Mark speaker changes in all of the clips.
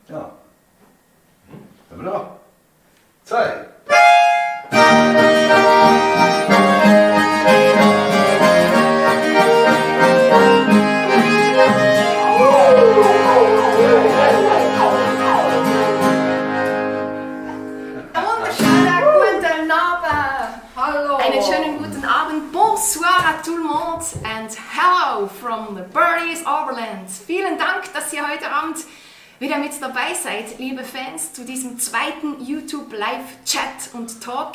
Speaker 1: Ja. Haben wir da? 2.
Speaker 2: Bonsoir à tout le monde and hello from the Birdies Overland. Vielen Dank, dass ihr heute Abend wieder mit dabei seid, liebe Fans, zu diesem zweiten YouTube Live Chat und Talk.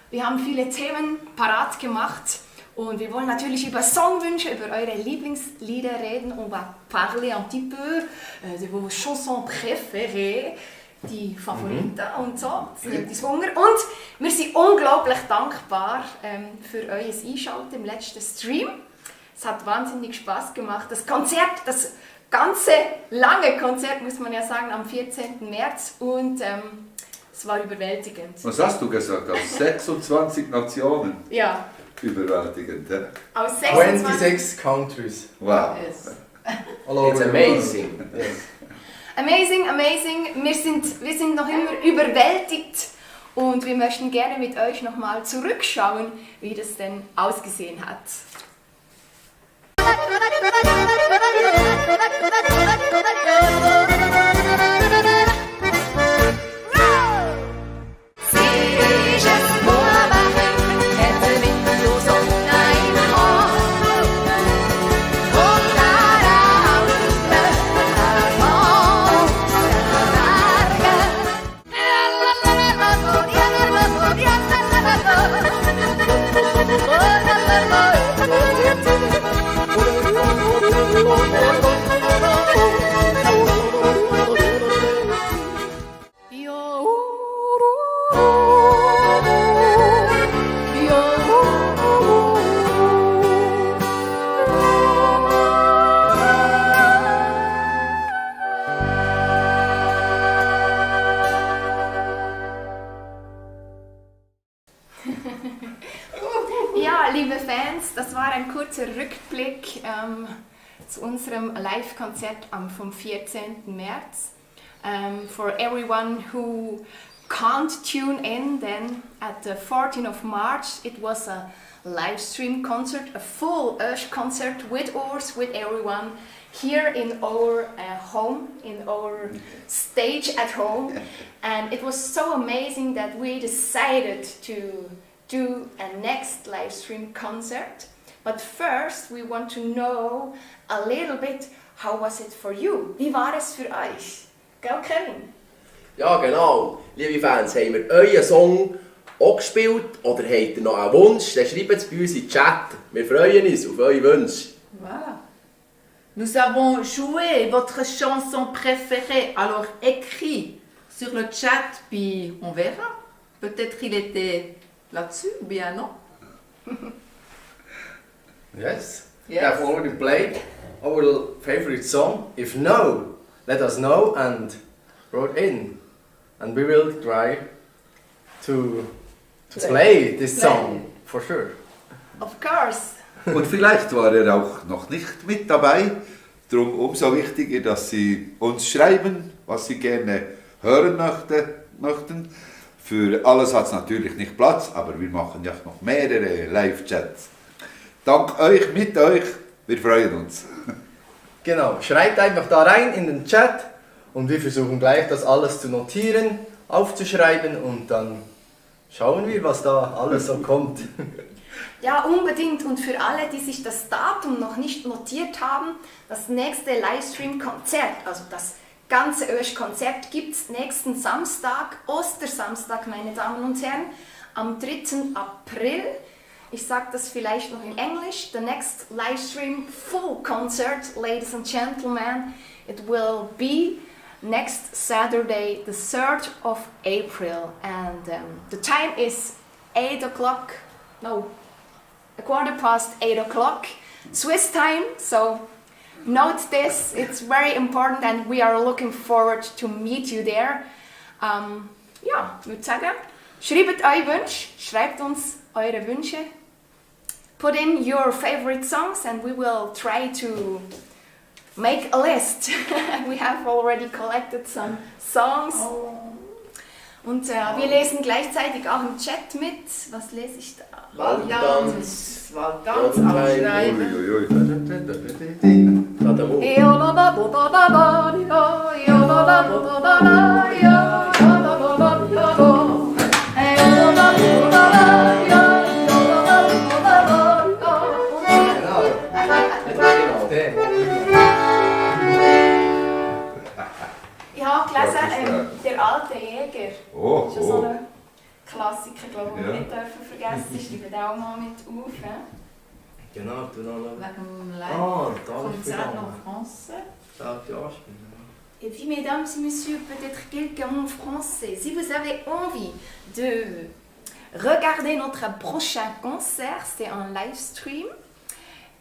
Speaker 2: Wir haben viele Themen parat gemacht und wir wollen natürlich über Songwünsche, über eure Lieblingslieder reden. On va parler un petit peu de vos chansons préférées. Die Favoriten und so, das nimmt uns Hunger. Und wir sind unglaublich dankbar für euer Einschalten im letzten Stream. Es hat wahnsinnig Spaß gemacht. Das Konzert, das ganze lange Konzert, muss man ja sagen, am 14. März und es war überwältigend.
Speaker 1: Was hast du gesagt? Aus 26 Nationen?
Speaker 2: Ja.
Speaker 1: Überwältigend, ja?
Speaker 2: Aus 26
Speaker 3: 26 countries.
Speaker 1: Wow.
Speaker 2: Yes.
Speaker 3: It's amazing.
Speaker 1: Yes.
Speaker 2: Amazing, amazing. Wir sind noch immer überwältigt und wir möchten gerne mit euch nochmal zurückschauen, wie das denn ausgesehen hat. Ja, liebe Fans, das war ein kurzer Rückblick zu unserem Live-Konzert vom 14. März. For everyone who can't tune in, then at the 14th of March it was a live stream concert, a full Ösch concert with us, with everyone here in our home, in our stage at home. And it was so amazing that we decided to do a next live stream concert. But first we want to know a little bit, how was it for you? Wie war es für euch? Gell, Kevin?
Speaker 3: Ja, genau. Liebe Fans, haben wir euren Song auch gespielt oder habt ihr noch einen Wunsch? Dann schreibt es bei uns in den Chat. Wir freuen uns auf eure Wünsche.
Speaker 4: Voilà. Nous avons joué votre chanson préférée, alors écrit sur le chat, puis on verra. Peut-être il était là-dessus, ou bien non.
Speaker 3: Yes. We
Speaker 4: Yes.
Speaker 3: have already played our favorite song. If no, let us know and wrote in. And we will try to play this song for sure.
Speaker 2: Of course.
Speaker 1: Und vielleicht war er auch noch nicht mit dabei. Darum umso wichtiger, dass Sie uns schreiben, was Sie gerne hören möchten. Für alles hat es natürlich nicht Platz, aber wir machen ja noch mehrere Live-Chats. Dank euch, mit euch, wir freuen uns.
Speaker 3: Genau, schreibt einfach da rein in den Chat und wir versuchen gleich das alles zu notieren, aufzuschreiben und dann schauen wir, was da alles so kommt.
Speaker 2: Ja, unbedingt. Und für alle, die sich das Datum noch nicht notiert haben, das nächste Livestream-Konzert, also das ganze Ösch-Konzert, gibt es nächsten Samstag, Ostersamstag, meine Damen und Herren, am 3. April. Ich sage das vielleicht noch in Englisch. The next Livestream full concert, ladies and gentlemen, it will be next Saturday, the 3rd of April. And the time is 8 o'clock, no, 8:15 o'clock Swiss time, so note this, it's very important and we are looking forward to meet you there. Ja, ich würde sagen, schreibt eure Wünsche, schreibt uns eure Wünsche, put in your favorite songs and we will try to make a list. We have already collected some songs. Und wir lesen gleichzeitig auch im Chat mit. Was lese ich da?
Speaker 4: Waldtanz aufschreiben.
Speaker 1: Uiuiui.
Speaker 2: Ich habe gelesen, der alte Jäger.
Speaker 1: Oh,
Speaker 2: Das ist so
Speaker 1: oh.
Speaker 2: ein Klassiker, glaube ich, den wir
Speaker 1: Ja.
Speaker 2: nicht dürfen vergessen. Ich schreibe den auch mal mit auf.
Speaker 3: Genau, du noch.
Speaker 4: Wegen dem
Speaker 3: Ah, da habe ich
Speaker 4: Live-Konzert
Speaker 3: verstanden.
Speaker 4: en français.
Speaker 3: Darf ich anspielen?
Speaker 2: Et puis, mesdames et messieurs, peut-être quelqu'un en français, si vous avez envie de regarder notre prochain concert, c'est un live stream.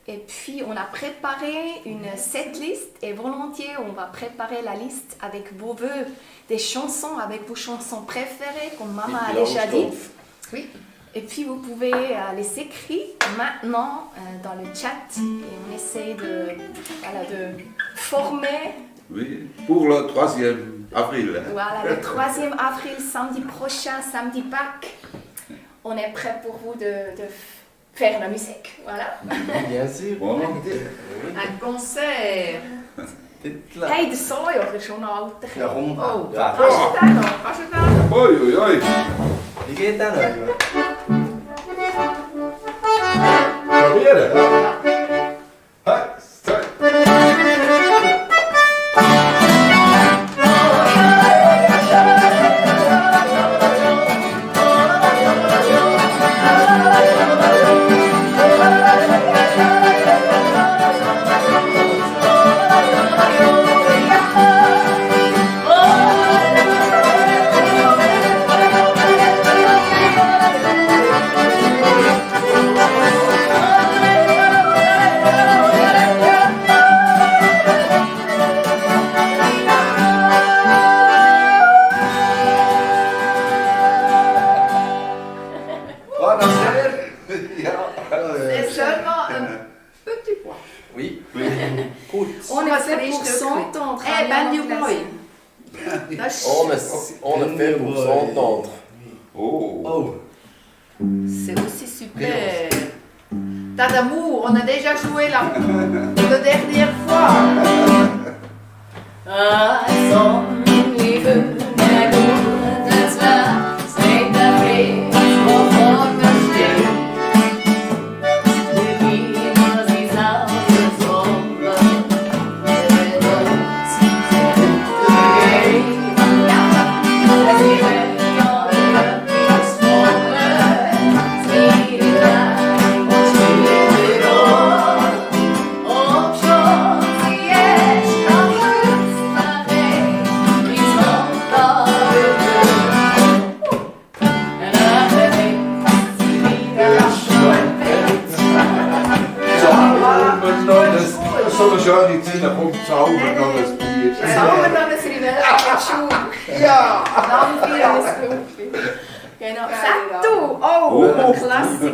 Speaker 2: Et puis, on a préparé une setlist et volontiers, on va préparer la liste avec vos vœux, des chansons, avec vos chansons préférées, comme Maman a déjà dit.
Speaker 4: Oui.
Speaker 2: Et puis, vous pouvez les écrire maintenant dans le chat et on essaie de former.
Speaker 1: Oui, pour le 3e avril.
Speaker 2: Voilà, le 3e avril, samedi prochain, samedi Pâques. On est prêt pour vous de faire la musique. Voilà.
Speaker 3: Bien sûr.
Speaker 1: Volontiers.
Speaker 4: Un concert.
Speaker 2: Hey, de Solo ist schon ein alter
Speaker 3: Ja,
Speaker 2: Kerl.
Speaker 3: komm.
Speaker 4: Oh,
Speaker 3: Ja.
Speaker 4: kannst du den noch? Kannst du den noch?
Speaker 1: Uiuiui.
Speaker 3: Wie geht der noch?
Speaker 1: Probieren. Eins, zwei. War das der? Ja.
Speaker 4: C'est seulement un petit point.
Speaker 3: Oui.
Speaker 2: On est
Speaker 4: Was
Speaker 2: fait
Speaker 4: ist
Speaker 2: pour
Speaker 4: das?
Speaker 2: s'entendre.
Speaker 4: Eh,
Speaker 2: Allez,
Speaker 4: Ben
Speaker 2: on
Speaker 4: du
Speaker 2: laisse.
Speaker 4: Boy. Das ist-
Speaker 3: On ne fait pour s'entendre.
Speaker 1: Oh.
Speaker 3: Oh.
Speaker 4: C'est aussi super. Tas d'amour, on a déjà joué l'amour la dernière fois.
Speaker 2: Sonnenliebe, der gute Tag, sei der Weg, wovon wir stehen. Die Liebe, sie sauber Sonne, der wird uns zurückgehen. Es gibt ja etwas Volles, wie die Tag und spielt ob schon sie echt am
Speaker 1: Das ist so eine schöne Zeit, da kommt Zauber noch ein Bier.
Speaker 2: Sauber dann ein Rivella. Ja. Dann viel alles Glück. Genau. Sag du. Oh, Klassiker.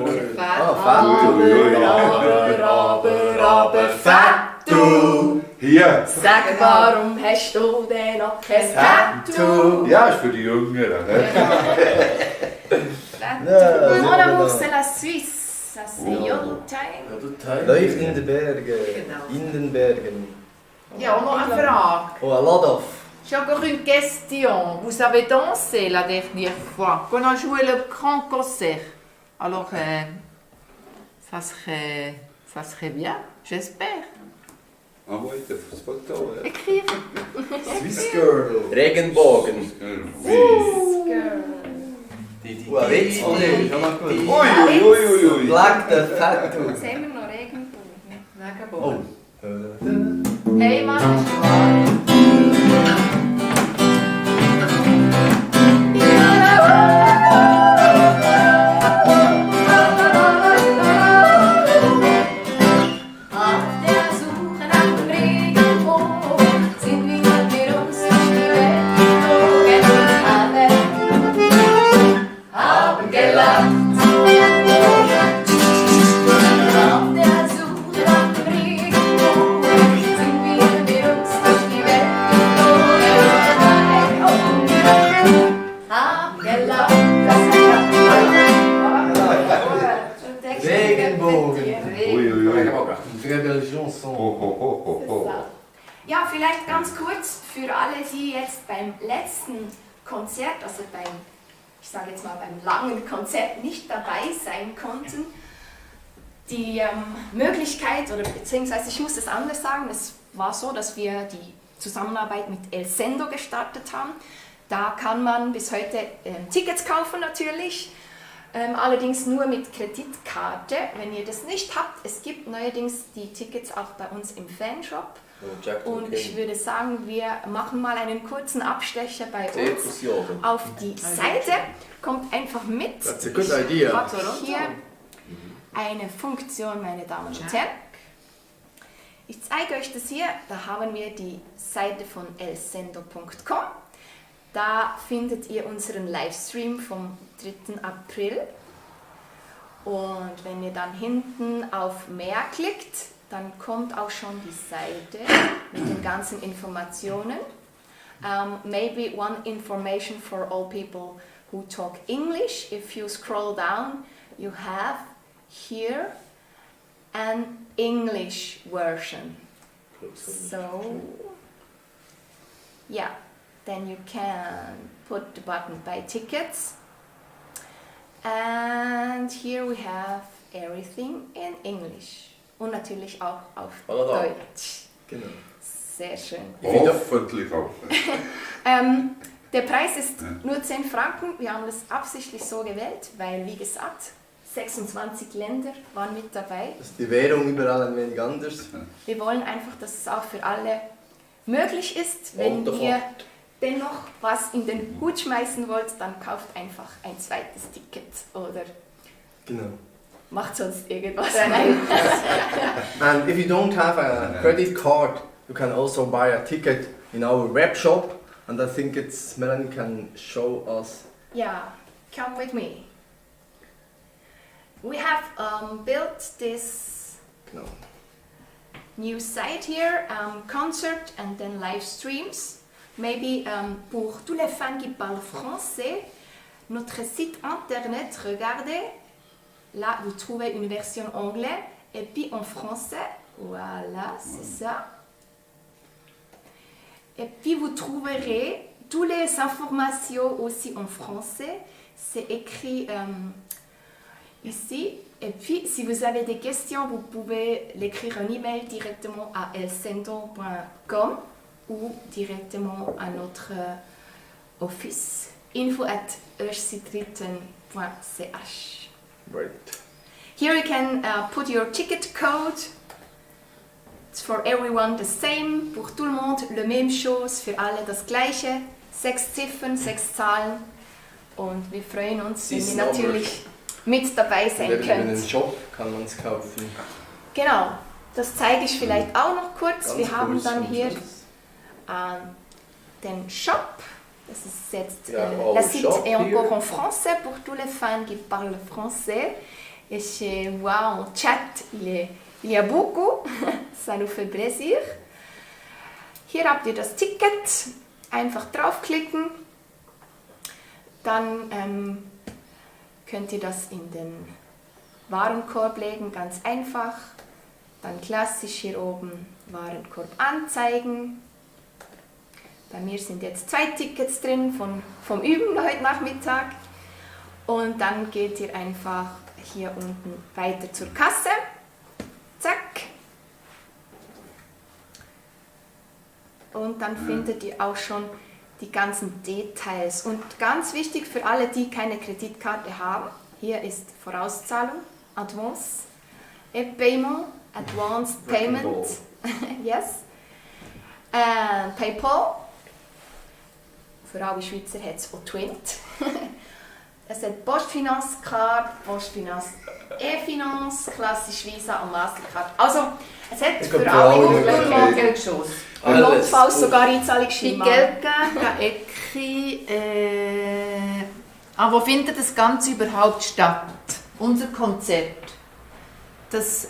Speaker 2: Aber, Fettu.
Speaker 1: Hier.
Speaker 2: Sag, warum hast du denn noch kein Fettu?
Speaker 1: Ja, ist für die Jüngeren. Ne?
Speaker 2: Fettu. Mon amour, c'est la Suisse. Ça, c'est your time.
Speaker 3: Läuft in den Bergen.
Speaker 4: Genau.
Speaker 3: In den Bergen.
Speaker 4: Ja, und noch eine Frage.
Speaker 3: Oh, a lot of.
Speaker 4: J'ai encore une question. Vous avez dansé la dernière fois, qu'on a joué le grand concert. Alors, ça serait bien, j'espère.
Speaker 1: Envoie das Foto.
Speaker 4: Écrire.
Speaker 3: Swiss Girl. Regenbogen. Oh, ein Witz von dir. Schon mal gut.
Speaker 1: Uiuiuiui.
Speaker 3: Black the Tattoo.
Speaker 2: Jetzt haben wir noch Regenbogen.
Speaker 3: Oh.
Speaker 2: Hey, Mann. Auf der Suche nach dem Regenbogen sind wir mit uns durch die Welt geflogen. Alle haben gelacht. Auf der Suche nach dem Regenbogen sind wir Ja, vielleicht ganz kurz für alle, die jetzt beim letzten Konzert, also ich sage jetzt mal beim langen Konzert nicht dabei sein konnten. Die Möglichkeit, oder beziehungsweise ich muss es anders sagen, es war so, dass wir die Zusammenarbeit mit El Sendo gestartet haben. Da kann man bis heute Tickets kaufen natürlich, allerdings nur mit Kreditkarte. Wenn ihr das nicht habt, es gibt neuerdings die Tickets auch bei uns im Fanshop. Und ich würde sagen, wir machen mal einen kurzen Abstecher bei uns auf die Seite. Kommt einfach mit.
Speaker 3: That's a good idea.
Speaker 2: Ich habe hier eine Funktion, meine Damen und Herren. Ich zeige euch das hier. Da haben wir die Seite von elsendo.com. Da findet ihr unseren Livestream vom 3. April. Und wenn ihr dann hinten auf Mehr klickt, dann kommt auch schon die Seite mit den ganzen Informationen. Maybe one information for all people who talk English. If you scroll down, you have here an English version. So, yeah, then you can put the button buy tickets. And here we have everything in English. Und natürlich auch auf Deutsch.
Speaker 3: Genau.
Speaker 2: Sehr schön.
Speaker 1: Hoffentlich auch.
Speaker 2: Der Preis ist nur 10 Franken. Wir haben das absichtlich so gewählt, weil, wie gesagt, 26 Länder waren mit dabei.
Speaker 3: Das ist die Währung überall ein wenig anders.
Speaker 2: Wir wollen einfach, dass es auch für alle möglich ist. Wenn ihr dennoch was in den Hut schmeißen wollt, dann kauft einfach ein zweites Ticket oder macht sonst irgendwas.
Speaker 3: And if you don't have a credit card, you can also buy a ticket in our web shop. And I think Melanie can show us.
Speaker 2: Yeah, come with me. We have built this new site here, concert and then live streams. Maybe pour tous les fans qui parlent français, notre site internet, regardez, là vous trouvez une version anglais et puis en français, voilà, c'est ça. Et puis vous trouverez toutes les informations aussi en français, c'est écrit ici. Et puis si vous avez des questions, vous pouvez l'écrire un email directement à elsendo.com ou directement à notre office info@euschsitritten.ch.
Speaker 3: Right.
Speaker 2: Here you can put your ticket code. It's for everyone the same, pour tout le monde le même chose, für alle das gleiche. 6 Ziffern, 6 Zahlen und wir freuen uns, wenn ihr natürlich mit dabei sein
Speaker 3: In einem
Speaker 2: könnt.
Speaker 3: Shop kann man es kaufen.
Speaker 2: Genau, das zeige ich vielleicht auch noch kurz.
Speaker 3: Ganz
Speaker 2: Wir haben
Speaker 3: kurz
Speaker 2: dann
Speaker 3: zum
Speaker 2: hier
Speaker 3: Schluss.
Speaker 2: den Shop. Das ist jetzt
Speaker 3: all
Speaker 2: la
Speaker 3: the
Speaker 2: site
Speaker 3: shop
Speaker 2: est encore
Speaker 3: here.
Speaker 2: en français pour tous les fans qui parlent français. Et chez moi en chat, il y a beaucoup. Ça nous fait plaisir. Hier habt ihr das Ticket. Einfach draufklicken. Dann könnt ihr das in den Warenkorb legen, ganz einfach. Dann klassisch hier oben Warenkorb anzeigen. Bei mir sind jetzt 2 Tickets drin vom Üben heute Nachmittag. Und dann geht ihr einfach hier unten weiter zur Kasse. Zack. Und dann findet ihr auch schon die ganzen Details. Und ganz wichtig für alle, die keine Kreditkarte haben, hier ist Vorauszahlung, Advance, Payment, Advanced Payment, yes, PayPal. Für alle Schweizer hat es auch Twint. Es hat Postfinance Card, Postfinance E-Finance, klassisch Visa und Mastercard. Also, es hat für alle
Speaker 4: Möglichkeiten. Quelque chose.
Speaker 2: und notfalls sogar Einzahlungsschein.
Speaker 4: Quelqu'un écrit, wo findet das Ganze überhaupt statt? Unser Konzert. Das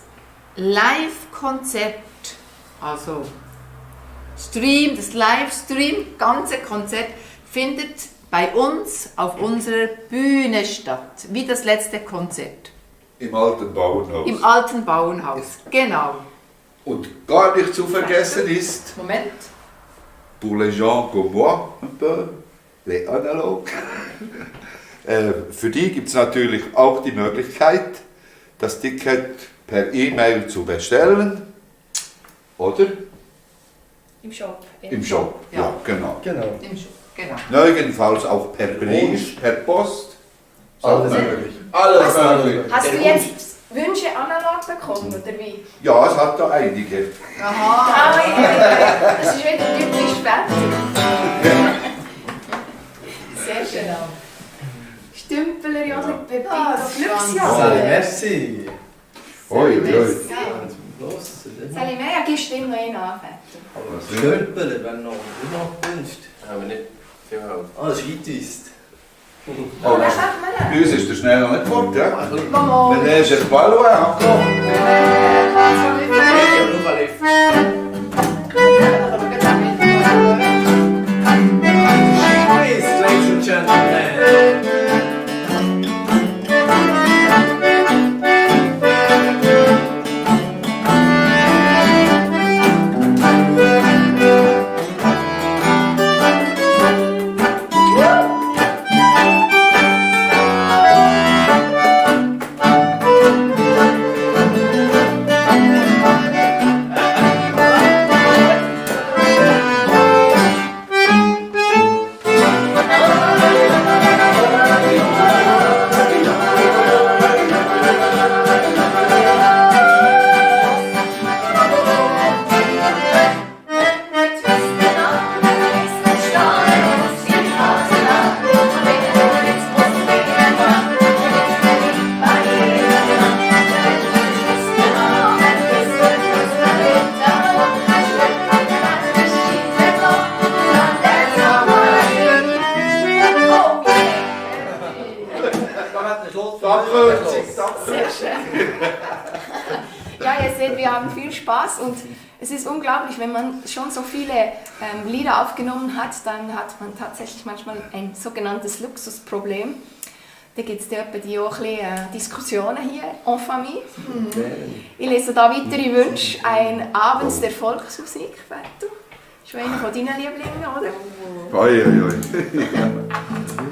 Speaker 4: Live-Konzert, also Stream, das Livestream, ganze Konzert findet bei uns auf unserer Bühne statt, wie das letzte Konzert.
Speaker 1: Im alten Bauernhaus.
Speaker 4: Im alten Bauernhaus, genau.
Speaker 1: Und gar nicht zu vergessen ist,
Speaker 4: Moment.
Speaker 1: pour les gens comme moi, un peu, les analogues, für die gibt es natürlich auch die Möglichkeit, das Ticket per E-Mail zu bestellen. Oder?
Speaker 2: Im Shop.
Speaker 1: Im Shop. Ja, genau.
Speaker 3: Genau.
Speaker 4: Im Schuh. Genau.
Speaker 1: Nirgendfalls auch per Brief, per Post.
Speaker 3: Alles
Speaker 1: Sondern
Speaker 3: möglich.
Speaker 1: Alles möglich.
Speaker 2: Hast du jetzt Wünsche analog bekommen, oder wie?
Speaker 1: Ja, es hat da einige.
Speaker 4: Aha.
Speaker 2: Das ist wieder typisch fertig. Sehr schön. Stümpeler, Jodler, Pepito, Glücksjahr.
Speaker 3: Sally, merci.
Speaker 1: Ui, ui.
Speaker 3: Los.
Speaker 2: Sally, mehr gibst du ihm noch einen anfangen.
Speaker 3: Störpelen, wenn noch gewünscht.
Speaker 5: Haben wir nicht viel Help.
Speaker 3: Ah, das ist Weitwist.
Speaker 1: Oh,
Speaker 2: Was hat man
Speaker 1: bei uns ist der schnell noch nicht fort, ja?
Speaker 2: Maman.
Speaker 1: Wenn er ist ein Ballo angekommen.
Speaker 3: Ladies and gentlemen.
Speaker 2: Sehr schön. Ja, ihr seht, wir haben viel Spaß und es ist unglaublich, wenn man schon so viele Lieder aufgenommen hat, dann hat man tatsächlich manchmal ein sogenanntes Luxusproblem. Da gibt es etwa die auch ein bisschen, Diskussionen hier en famille. Ich lese da weitere Wünsche. Ein Abend der Volksmusik, Beto. Schon einer von deinen Lieblingen, oder?
Speaker 1: Ui, ui, ui.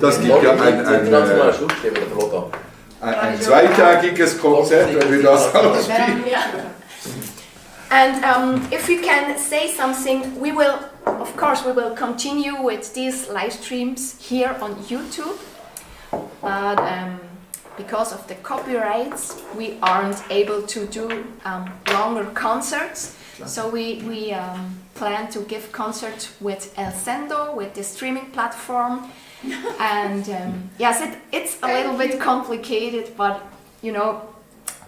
Speaker 1: Das gibt ja
Speaker 5: internationale Schulschreiber, der Logo.
Speaker 1: ein zweitägiges Konzert, wenn wir das ausspielen.
Speaker 2: And if you can say something, we will continue with these live streams here on YouTube. But because of the copyrights, we aren't able to do longer concerts. So we plan to give concerts with El Sendo, with the streaming platform. And yes, it's a little bit complicated, but you know,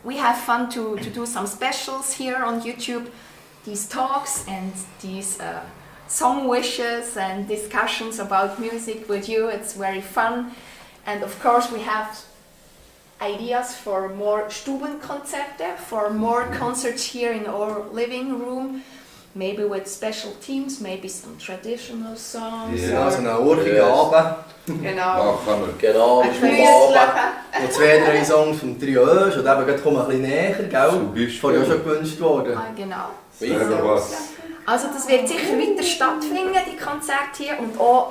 Speaker 2: we have fun to do some specials here on YouTube, these talks and these song wishes and discussions about music with you. It's very fun. And of course we have ideas for more Stubenkonzerte, for more concerts here in our living room, maybe with special themes, maybe some traditional songs.
Speaker 1: Ja,
Speaker 3: Also einen urchigen Abend.
Speaker 4: Genau.
Speaker 1: Machen wir.
Speaker 5: Genau,
Speaker 4: Ein
Speaker 5: bis zum Abend.
Speaker 3: Und 2-3 Songs vom Trio Ösch. Und eben kommen ein bisschen näher, gell?
Speaker 1: Zum Beispiel.
Speaker 3: Vorher ja schon gewünscht worden.
Speaker 2: Ah, genau.
Speaker 1: Sagen was.
Speaker 2: Also das wird sicher weiter stattfinden, die Konzerte hier, und auch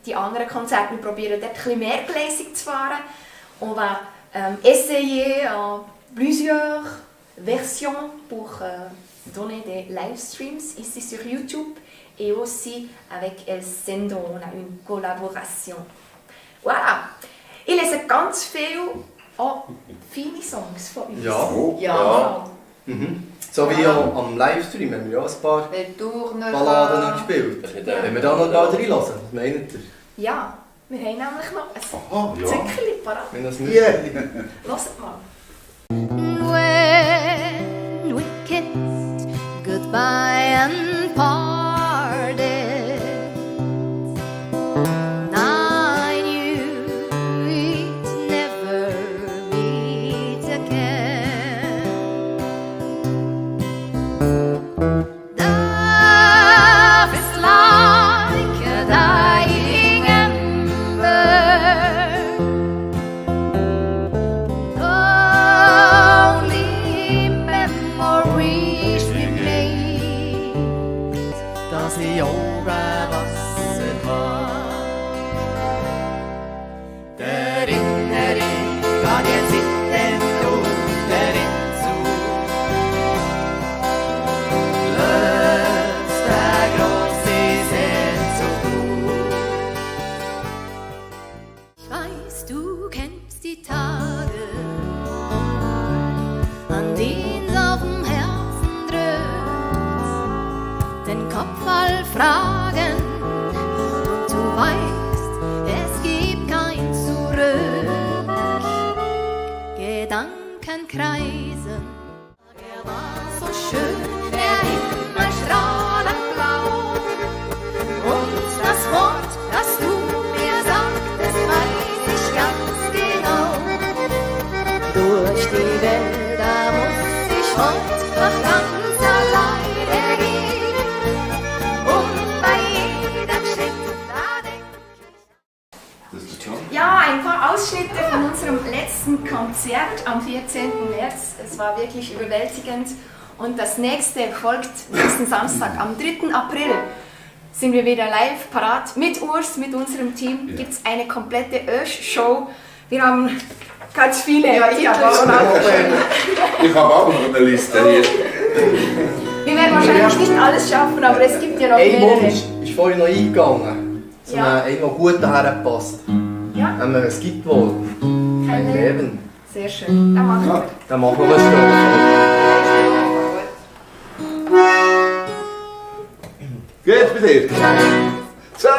Speaker 2: die anderen Konzerte. Wir probieren dort ein bisschen mehrgleisig zu fahren. On va essayer plusieurs versions pour donner des live streams ici sur YouTube et aussi avec El Sendo, on a une collaboration. Voilà! Ich lese ganz viel viele Songs von uns.
Speaker 3: Ja.
Speaker 4: Ja.
Speaker 3: So wie auch am Livestream haben wir ja ein paar
Speaker 4: Wir touren
Speaker 3: Balladen
Speaker 4: pas.
Speaker 3: gespielt.
Speaker 5: Das ist
Speaker 3: Wenn wir da noch bald reinlassen, was meint ihr?
Speaker 2: Ja, wir haben nämlich noch ein
Speaker 1: Aha, ja.
Speaker 2: Zückerli parat.
Speaker 3: Wenn das
Speaker 1: Yeah.
Speaker 2: Hört mal.
Speaker 6: When we kissed goodbye and parted, I knew we'd never meet again. Love is like a dying ember. Only memories remain. saubere Wasser war. Der Ring geht jetzt mit dem Blut der Ring zu. Löst der große Sehnsucht. Ich weiß, du kennst die Tage, an denen auf dem Herzen drückt, den Kopf voll Fragen und du weißt, es gibt kein Zurück. Gedanken kreisen, er war so schön, der Himmel strahlend blau und das Wort, das du mir sagtest, weiß ich ganz genau. Durch die Welt, da muss ich heute noch ganz alleine gehen. Und bei jedem Schritt, da denk ich.
Speaker 1: Das ist schon.
Speaker 2: Ja, ein paar Ausschnitte von unserem letzten Konzert am 14. März. Es war wirklich überwältigend. Und das nächste folgt nächsten Samstag, am 3. April. Sind wir wieder live parat mit Urs, mit unserem Team.
Speaker 1: Ja.
Speaker 2: Gibt es eine komplette Ösch-Show. Wir haben ganz viele
Speaker 3: Ich habe auch noch
Speaker 1: Ich habe auch noch eine Liste hier.
Speaker 2: Wir werden wahrscheinlich nicht alles schaffen, aber es gibt ja noch
Speaker 3: Ein
Speaker 2: mehrere.
Speaker 3: Wunsch ist vorhin noch eingegangen. So
Speaker 2: Ja.
Speaker 3: einer gut daher passt.
Speaker 2: Ja,
Speaker 3: Es gibt wohl ein
Speaker 2: keine.
Speaker 3: Leben.
Speaker 2: Sehr schön. Dann machen wir.
Speaker 3: Dann machen wir es schon.
Speaker 1: Geht's bei dir? 2.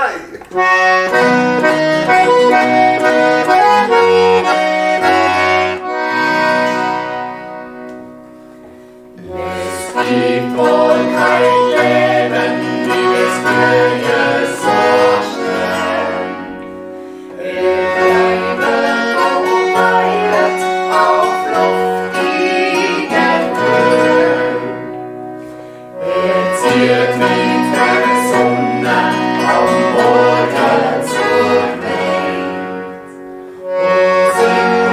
Speaker 6: Es gibt wohl kein Leben, wie es mir so schnell. Bleiben verweilt auf luftigen Höhen. Zieht mit der Sonne am Morgen zur Welt. Und singt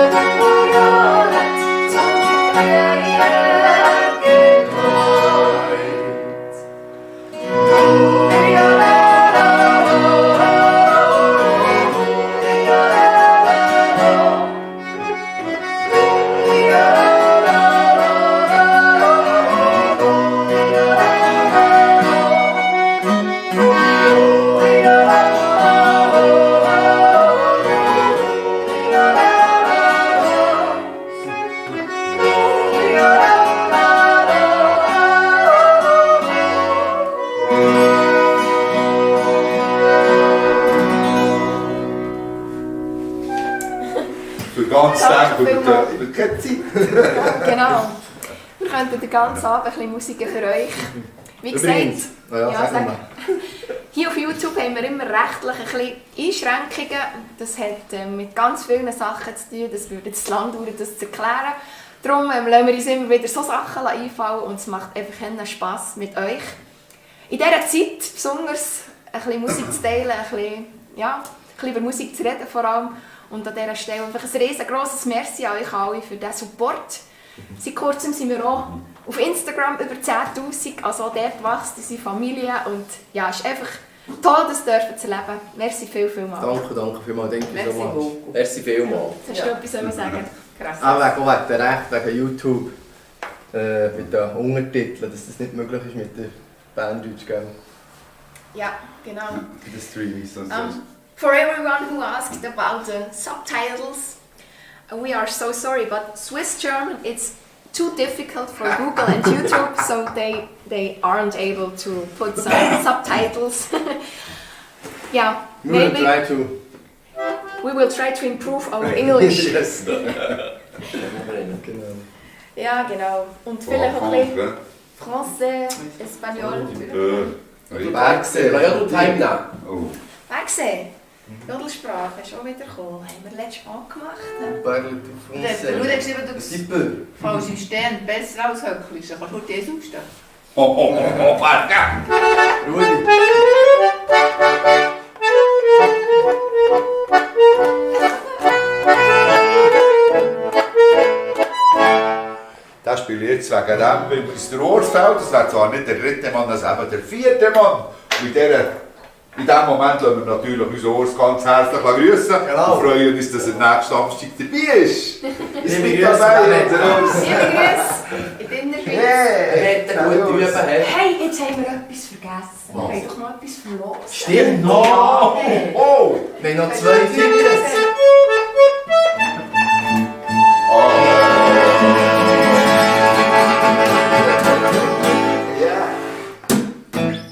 Speaker 6: Memorialet zum Erjäger getreu.
Speaker 1: Für ganz
Speaker 2: Danke
Speaker 1: Tag
Speaker 2: vielmals.
Speaker 1: über keine Zeit.
Speaker 2: Genau. Wir könnten den ganzen Abend ein bisschen Musik für euch. Wie gesagt,
Speaker 3: Übrigens,
Speaker 2: ja,
Speaker 3: sag mal.
Speaker 2: hier auf YouTube haben wir immer rechtlich ein bisschen Einschränkungen. Das hat mit ganz vielen Sachen zu tun. Das würde jetzt lang dauern, das zu erklären. Darum lassen wir uns immer wieder so Sachen einfallen und es macht einfach Spass mit euch. In dieser Zeit besonders ein bisschen Musik zu teilen, ein bisschen über Musik zu reden vor allem. Und an dieser Stelle einfach ein riesengroßes Merci an euch alle für diesen Support. Seit kurzem sind wir auch auf Instagram über 10'000, also auch dort wächst unsere Familie und ja, es ist einfach toll, das dürfen zu erleben. Merci vielmals.
Speaker 3: Danke vielmals. Danke
Speaker 4: Merci
Speaker 3: so much.
Speaker 4: beaucoup.
Speaker 5: Merci vielmals.
Speaker 2: Hast du etwas zu sagen?
Speaker 4: Krass.
Speaker 3: Auch wegen der Recht, wegen YouTube, mit den Untertiteln, dass das nicht möglich ist mit der Berndeutsch, gell?
Speaker 2: Ja, genau.
Speaker 1: The Streamies und so.
Speaker 2: For everyone who asked about the subtitles, we are so sorry, but Swiss German it's too difficult for Google and YouTube, so they aren't able to put some subtitles. Yeah,
Speaker 3: We will
Speaker 2: maybe
Speaker 3: try to.
Speaker 2: we will try to improve our English.
Speaker 3: Yes.
Speaker 5: Genau.
Speaker 3: Genau.
Speaker 2: Ja, genau. Und vielleicht auch ein bisschen
Speaker 1: Franck,
Speaker 2: Français, Espanol.
Speaker 1: ne?
Speaker 3: Bergsee.
Speaker 5: Time nehmen.
Speaker 1: Oh.
Speaker 2: Wegsehen. Jodelsprache ist auch wieder gekommen. Haben wir letztes Mal gemacht.
Speaker 3: Parle
Speaker 4: Der Bruder hat geschrieben, du
Speaker 3: Si peu.
Speaker 4: fällst im Stern besser als Höcklisch. Dann kannst du nur das aufstehen.
Speaker 1: Pardon.
Speaker 3: Rudi.
Speaker 1: Das spiele ich jetzt wegen dem, weil es der Ohr fällt. Das wäre zwar nicht der dritte Mann, das ist eben der vierte Mann. in diesem Moment lassen wir natürlich unser Urs ganz herzlich grüßen
Speaker 3: Genau.
Speaker 1: und freuen uns, dass er nächsten Samstag dabei ist.
Speaker 3: Liebe Grüße,
Speaker 1: der Urs.
Speaker 2: Liebe Grüße in deiner Schweiz.
Speaker 5: Hätte gute Üben.
Speaker 2: Hey, jetzt haben wir etwas vergessen. Wir haben doch noch etwas verloren.
Speaker 3: Stimmt!
Speaker 1: Oh! Oh!
Speaker 3: Wir haben noch 2 Tickets.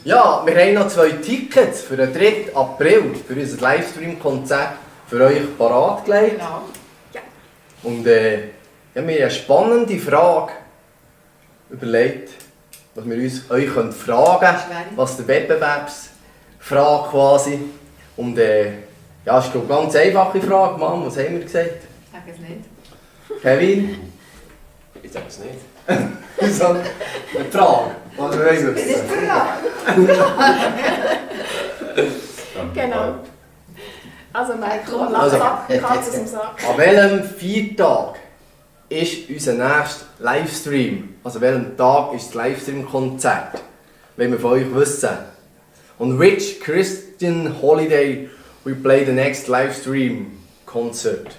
Speaker 3: Ja, wir haben noch 2 Tickets für den 3. April, für unser Livestream-Konzert für euch parat gelegt.
Speaker 4: Genau.
Speaker 3: Und ja, wir haben eine spannende Frage überlegt, was wir euch fragen können, was der Wettbewerbsfrage quasi. Und ja, es ist eine ganz einfache Frage, Mann, was haben wir gesagt?
Speaker 4: Sag es nicht.
Speaker 3: Kevin?
Speaker 5: Ich sage es nicht.
Speaker 3: So, eine Frage. Was wollen wir wissen?
Speaker 2: Genau. Also nein, komm,
Speaker 3: Also.
Speaker 2: Katze aus dem Sack.
Speaker 3: An welchem Viertag ist unser nächster Livestream? Also an welchem Tag ist das Livestream-Konzert? Wenn wir von euch wissen. On which Christian holiday we play the next livestream concert?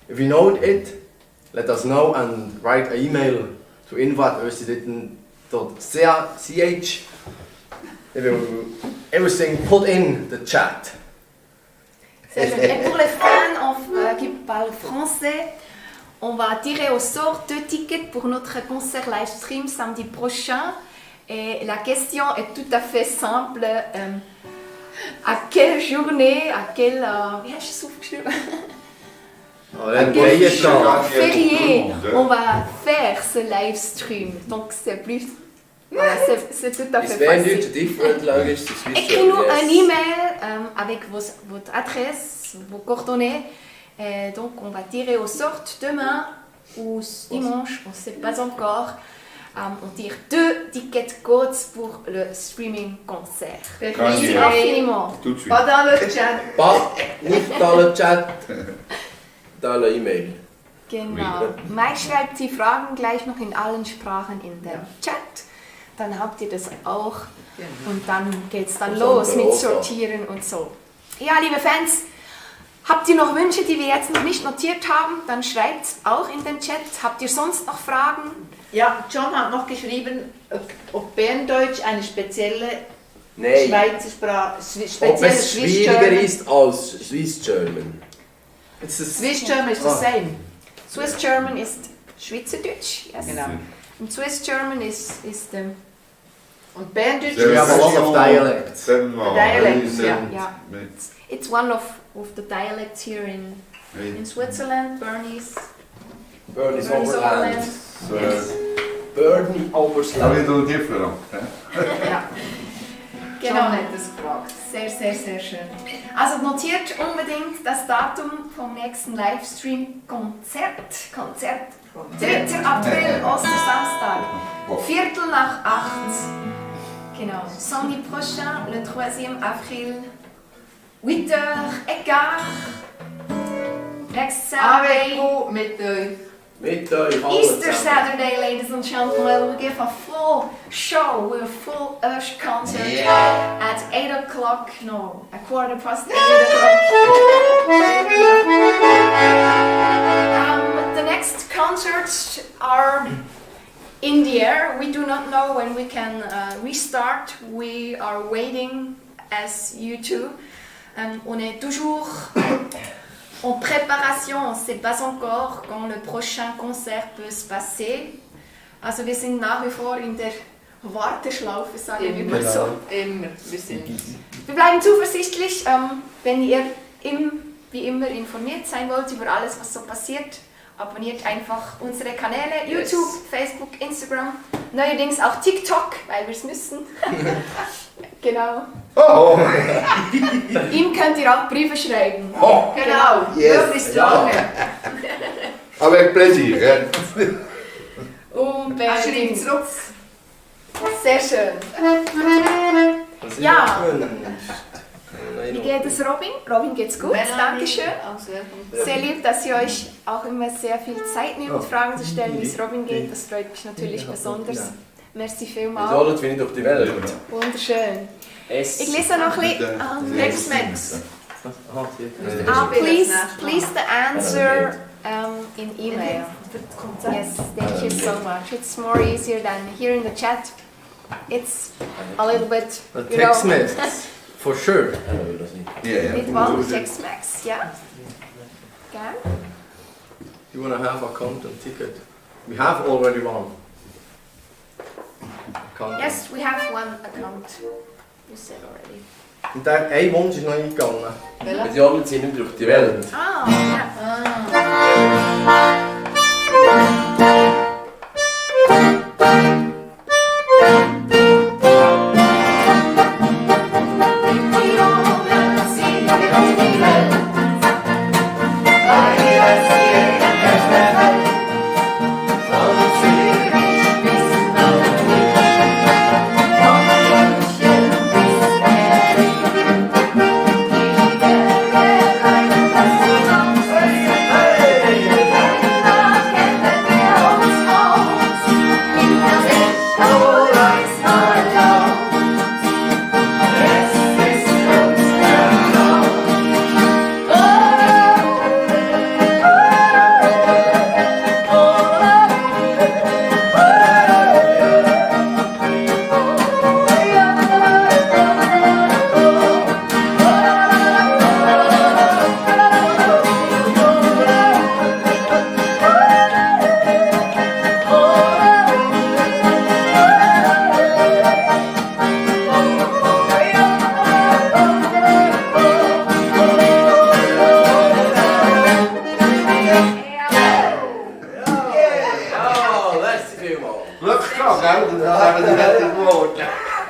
Speaker 3: If you know it, let us know and write an email to info@österreich.ch. They will everything put in the chat.
Speaker 2: Et pour les fans qui parlent français, on va tirer au sort 2 tickets pour notre concert live stream samedi prochain. Et la question est tout à fait simple. À quelle journée, à quelle... wie hast du es aufgeschrieben? Férié, on va faire ce live stream. Donc c'est plus... Voilà, c'est tout à fait
Speaker 5: It's very
Speaker 2: facile.
Speaker 5: different language to Swiss.
Speaker 2: Écris-nous un email avec votre adresse, vos coordonnées. Donc on va tirer au sort demain ou dimanche, on ne sait pas encore. On tire 2 tickets codes pour le streaming concert. Merci
Speaker 1: Merci.
Speaker 2: infiniment.
Speaker 1: Tout de suite.
Speaker 4: Pas dans le chat.
Speaker 5: Nicht dans le chat, dans le E-Mail.
Speaker 2: Genau. Mike schreibt die Fragen gleich noch in allen Sprachen in den Chat. Dann habt ihr das auch. Und dann geht es dann
Speaker 5: Und
Speaker 2: los
Speaker 5: dann
Speaker 2: mit
Speaker 5: Europa.
Speaker 2: Sortieren und so. Ja, liebe Fans, habt ihr noch Wünsche, die wir jetzt noch nicht notiert haben? Dann schreibt es auch in den Chat. Habt ihr sonst noch Fragen?
Speaker 4: Ja, John hat noch geschrieben, ob Berndeutsch eine spezielle
Speaker 5: Nein.
Speaker 4: Schweizer Sprache,
Speaker 5: Ob
Speaker 4: spezielle
Speaker 5: es
Speaker 4: Swiss
Speaker 5: schwieriger
Speaker 4: German.
Speaker 5: ist als Swiss German.
Speaker 4: Swiss German ist the same.
Speaker 2: Swiss German ist Schweizerdeutsch. Yes.
Speaker 4: Genau.
Speaker 2: And Swiss German is
Speaker 4: Und Berndeutsch
Speaker 3: We have a lot of dialects.
Speaker 4: Dialects, ja.
Speaker 2: yeah. It's one of the dialects here in Switzerland. Bernese.
Speaker 5: Bernese
Speaker 2: Bernese
Speaker 5: Oberland.
Speaker 2: Oberland.
Speaker 5: Bernese
Speaker 1: A
Speaker 5: Oberland.
Speaker 1: little different.
Speaker 2: Ja.
Speaker 4: John
Speaker 2: Genau.
Speaker 4: hat das gefragt.
Speaker 2: Sehr, sehr, sehr schön. Also notiert unbedingt das Datum vom nächsten Livestream-Konzert. 3. April, Ostersamstag, 7:45. Genau. Samedi prochain, le 3e avril, 8h15. Next Saturday,
Speaker 4: Avec vous, mit euch.
Speaker 5: Mit euch alle
Speaker 2: Easter
Speaker 5: zusammen.
Speaker 2: Saturday, ladies and gentlemen. We give a full show with a full Ursh concert at 8 o'clock. No, a 8:15. The next concerts are in the air. We do not know when we can restart. We are waiting as you too. On est toujours en préparation. On ne sait pas encore quand le prochain Konzert peut se passer. Also wir sind nach wie vor in der Warteschlaufe, sagen wir mal so.
Speaker 4: Immer. Wir sind.
Speaker 2: Wir bleiben zuversichtlich, wenn ihr wie immer informiert sein wollt über alles, was so passiert. Abonniert einfach unsere Kanäle, YouTube, Facebook, Instagram, neuerdings auch TikTok, weil wir es müssen. Genau.
Speaker 1: Oh,
Speaker 2: Ihm könnt ihr auch Briefe schreiben.
Speaker 1: oh.
Speaker 2: Genau.
Speaker 4: Möglichst lange.
Speaker 1: Avec plaisir. Hein?
Speaker 4: Er schreibt
Speaker 2: Unbedingt.
Speaker 4: zurück.
Speaker 2: Sehr schön.
Speaker 3: Was ist
Speaker 2: Ja.
Speaker 3: das gewünscht?
Speaker 2: Wie geht es Robin? Robin geht's gut, Dankeschön. Sehr lieb, dass ihr euch auch immer sehr viel Zeit nehmt, Fragen zu stellen, wie es Robin geht. Das freut mich natürlich besonders. Merci
Speaker 3: Mit
Speaker 2: vielmals.
Speaker 3: allen finde ich durch die Welt.
Speaker 2: Wunderschön.
Speaker 3: Es.
Speaker 2: Ich lese noch ein bisschen.
Speaker 4: Tex-Mex.
Speaker 2: Please the answer in email. Yes, thank you so much. It's more easier than here in the chat. It's a little bit, you know,
Speaker 3: Text-Messages, for sure.
Speaker 1: Yeah,
Speaker 2: with one Tex-Mex, yeah. Okay.
Speaker 3: You want to have a content ticket? We have already one. Content.
Speaker 2: Yes, we have one account. You said already.
Speaker 3: Und der ein Wunsch ist noch eingegangen.
Speaker 4: Welcher?
Speaker 3: Mit allen sind durch die Welt.
Speaker 2: Ah, yeah.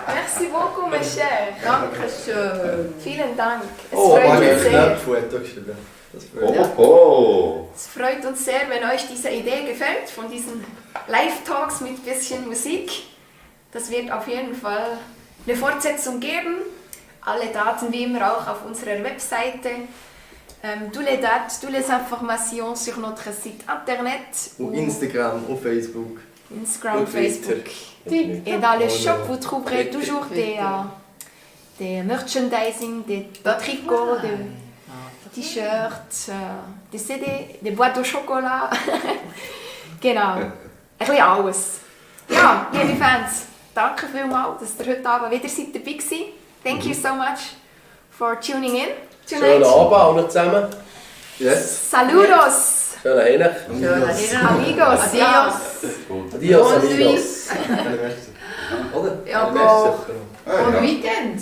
Speaker 2: Merci beaucoup, mes chers.
Speaker 4: Dankeschön.
Speaker 2: Vielen Dank. Es
Speaker 3: Oh,
Speaker 2: freut
Speaker 3: ich
Speaker 2: uns sehr.
Speaker 3: habe Foto geschrieben. Das freut
Speaker 1: Oh.
Speaker 2: Es freut uns sehr, wenn euch diese Idee gefällt, von diesen Live-Talks mit bisschen Musik. Das wird auf jeden Fall eine Fortsetzung geben. Alle Daten wie immer auch auf unserer Webseite. Tous les dates, toutes les informations sur notre site internet.
Speaker 3: Auf Instagram, auf Facebook.
Speaker 2: Instagram,
Speaker 3: und Twitter.
Speaker 2: Facebook. Et dans le shop, vous trouverez toujours des merchandising, des tricots, des T-shirts, des CD, des boîtes au chocolat. Genau. Ein bisschen alles. Ja, liebe Fans, danke vielmals, dass ihr heute Abend wieder dabei seid. Thank you so much for tuning in
Speaker 5: Schönen
Speaker 2: tonight.
Speaker 5: Abend alle zusammen.
Speaker 3: Yes.
Speaker 2: Saludos,
Speaker 5: Schönen Hinech.
Speaker 2: amigos. Ja.
Speaker 5: Adios,
Speaker 4: Bonne
Speaker 5: amigos.
Speaker 3: Oder?
Speaker 4: Ja,
Speaker 3: Merci.
Speaker 4: Bon weekend.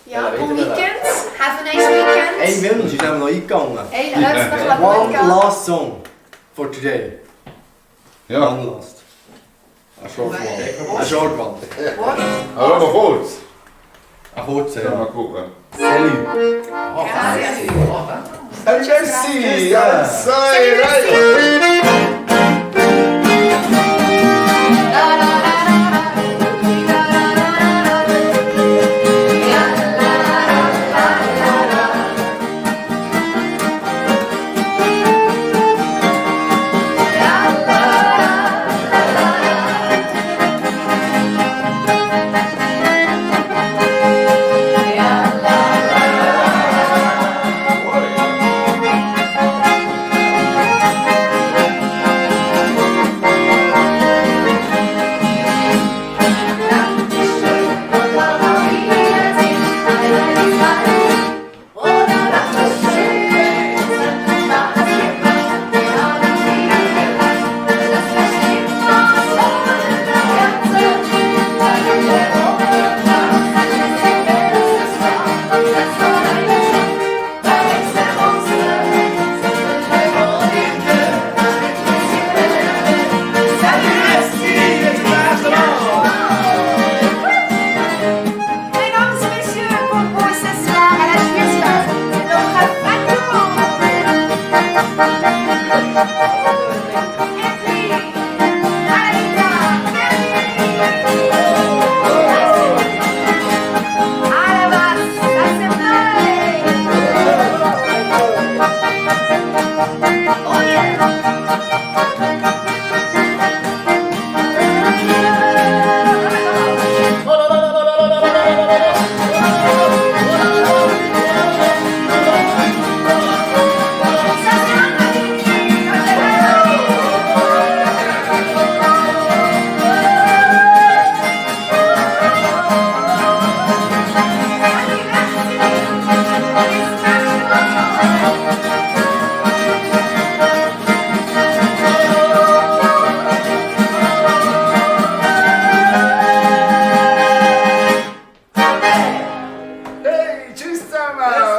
Speaker 2: Ja, bon weekend. Have a nice weekend.
Speaker 3: Ein Wunsch ist eben noch eingegangen.
Speaker 2: Ein herzlichen
Speaker 3: One
Speaker 2: Willkommen.
Speaker 3: last song for today.
Speaker 1: Ja,
Speaker 3: One last. A short one. A short one.
Speaker 1: aber noch kurz.
Speaker 3: A kurzer,
Speaker 1: Ja,
Speaker 3: ja.
Speaker 1: mal gucken.
Speaker 3: Salut.
Speaker 1: Hey, merci! Ja,
Speaker 2: Salut, merci.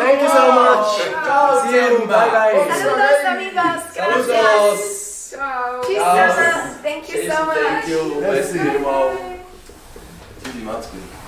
Speaker 3: Thank you so much.
Speaker 5: Ciao.
Speaker 3: See you. Bye bye.
Speaker 2: Saludos, amigos. Gracias.
Speaker 5: Saludos.
Speaker 2: Ciao.
Speaker 5: Ciao.
Speaker 2: Tschüss, Thank you so much.
Speaker 5: Thank you.
Speaker 3: Merci.
Speaker 5: Merci vielmals. Tschüssi, macht's gut.